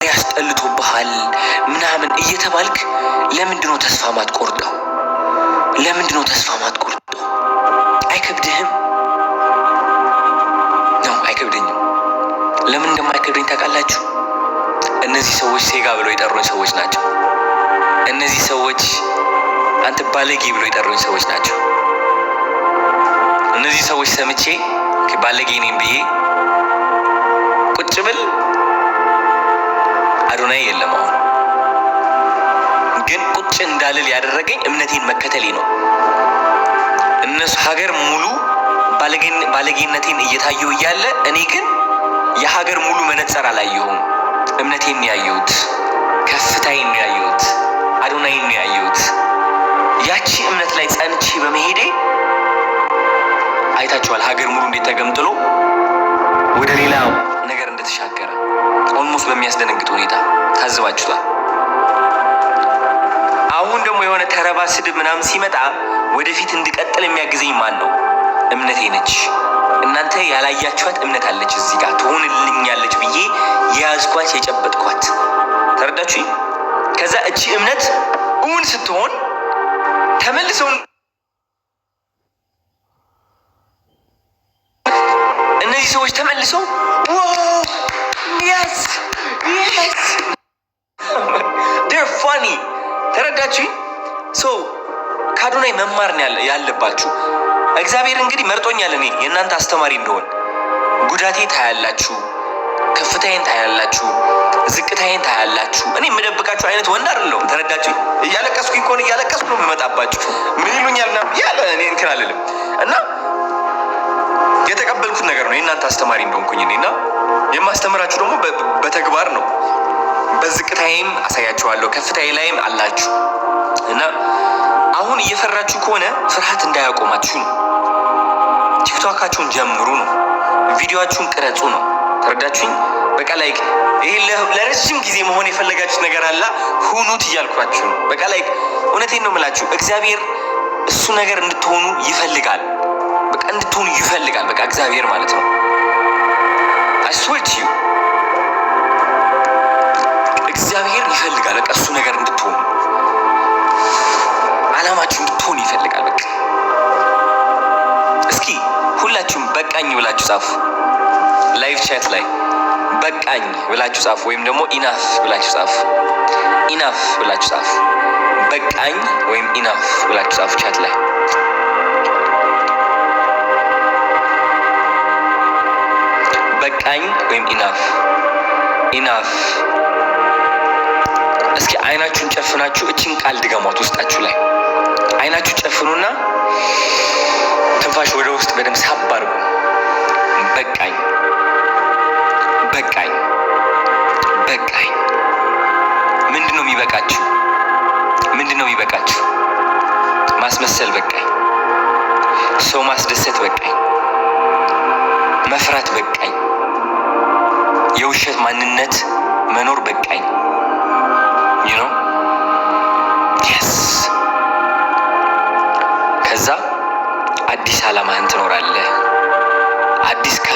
አስጠልቶብሃል ምናምን እየተባልክ ለምንድን ነው ተስፋ ማትቆርጠው? ለምንድን ነው ተስፋ ማትቆርጠው? አይከብድህም? ነው አይከብደኝም። ለምን እንደማይከብደኝ ታውቃላችሁ? እነዚህ ሰዎች ሴጋ ብለው የጠሩኝ ሰዎች ናቸው። እነዚህ ሰዎች አንተ ባለጌ ብለው የጠሩኝ ሰዎች ናቸው። እነዚህ ሰዎች ሰምቼ ባለጌ ነኝ ብዬ ቁጭ ብል አዶናይ የለም። አሁን ግን ቁጭ እንዳልል ያደረገኝ እምነቴን መከተሌ ነው። እነሱ ሀገር ሙሉ ባለጌነቴን እየታየው እያለ እኔ ግን የሀገር ሙሉ መነጽር አላየሁም። እምነቴን ነው ያየሁት፣ ከፍታዬን ነው ያየሁት፣ አዶናይን ነው ያየሁት። ያቺ እምነት ላይ ጸንቼ በመሄዴ አይታችኋል፣ ሀገር ሙሉ እንዴት ተገምጥሎ ወደ ሌላ ነገር እንደተሻገረ almost በሚያስደነግጥ ሁኔታ ታዝባችኋል። አሁን ደግሞ የሆነ ተረባ ስድብ ምናምን ሲመጣ ወደፊት እንድቀጥል የሚያግዘኝ ማን ነው? እምነቴ ነች። እናንተ ያላያችኋት እምነት አለች እዚህ ጋር ትሆንልኛለች ብዬ የያዝኳት የጨበጥኳት፣ ተረዳችሁኝ? ከዛ እቺ እምነት እውን ስትሆን ተመልሰው እነዚህ ሰዎች ተመልሰው yes, they're funny። ተረዳችሁኝ? So ከአዶናይ መማር ነው ያለባችሁ። እግዚአብሔር እንግዲህ መርጦኛል እኔ የእናንተ አስተማሪ እንደሆን። ጉዳቴ ታያላችሁ፣ ከፍታዬን ታያላችሁ፣ ዝቅታዬን ታያላችሁ። እኔ የምደብቃችሁ አይነት ወንድ አይደለሁም። ተረዳችሁኝ? እያለቀስኩኝ ከሆነ እያለቀስኩ ነው የምመጣባችሁ። ምን ይሉኛል ያለ እኔ እንትን አልልም እና የተቀበልኩት ነገር ነው የእናንተ አስተማሪ እንደሆንኩኝ እኔ እና የማስተምራችሁ ደግሞ በተግባር ነው። በዝቅታዬም አሳያችኋለሁ፣ ከፍታዬ ላይም አላችሁ እና አሁን እየፈራችሁ ከሆነ ፍርሃት እንዳያቆማችሁ ነው። ቲክቶካችሁን ጀምሩ ነው። ቪዲዮአችሁን ቅረጹ ነው። ተረዳችሁኝ? በቃ like ይሄ ለረጅም ጊዜ መሆን የፈለጋችሁት ነገር አላ ሁኑት እያልኳችሁ ነው። በቃ like እውነቴን ነው የምላችሁ። እግዚአብሔር እሱ ነገር እንድትሆኑ ይፈልጋል። በቃ እንድትሆኑ ይፈልጋል። በቃ እግዚአብሔር ማለት ነው። I swear to you፣ እግዚአብሔር ይፈልጋል። በቃ እሱ ነገር እንድትሆኑ፣ አላማችሁ እንድትሆኑ ይፈልጋል። በቃ እስኪ ሁላችሁም በቃኝ ብላችሁ ጻፉ። Live chat ላይ በቃኝ ብላችሁ ጻፉ፣ ወይም ደግሞ enough ብላችሁ ጻፉ። Enough ብላችሁ ጻፉ። በቃኝ ወይም enough ብላችሁ ጻፉ chat ላይ። በቃኝ ወይም enough፣ enough። እስኪ አይናችሁን ጨፍናችሁ እችን ቃል ድገሟት ውስጣችሁ ላይ። አይናችሁ ጨፍኑና ትንፋሽ ወደ ውስጥ በደንብ ሳብ አድርጉ። በቃኝ፣ በቃኝ፣ በቃኝ። ምንድን ነው የሚበቃችሁ? ምንድን ነው የሚበቃችሁ? ማስመሰል በቃኝ። ሰው ማስደሰት በቃኝ። መፍራት በቃኝ። የውሸት ማንነት መኖር በቃኝ።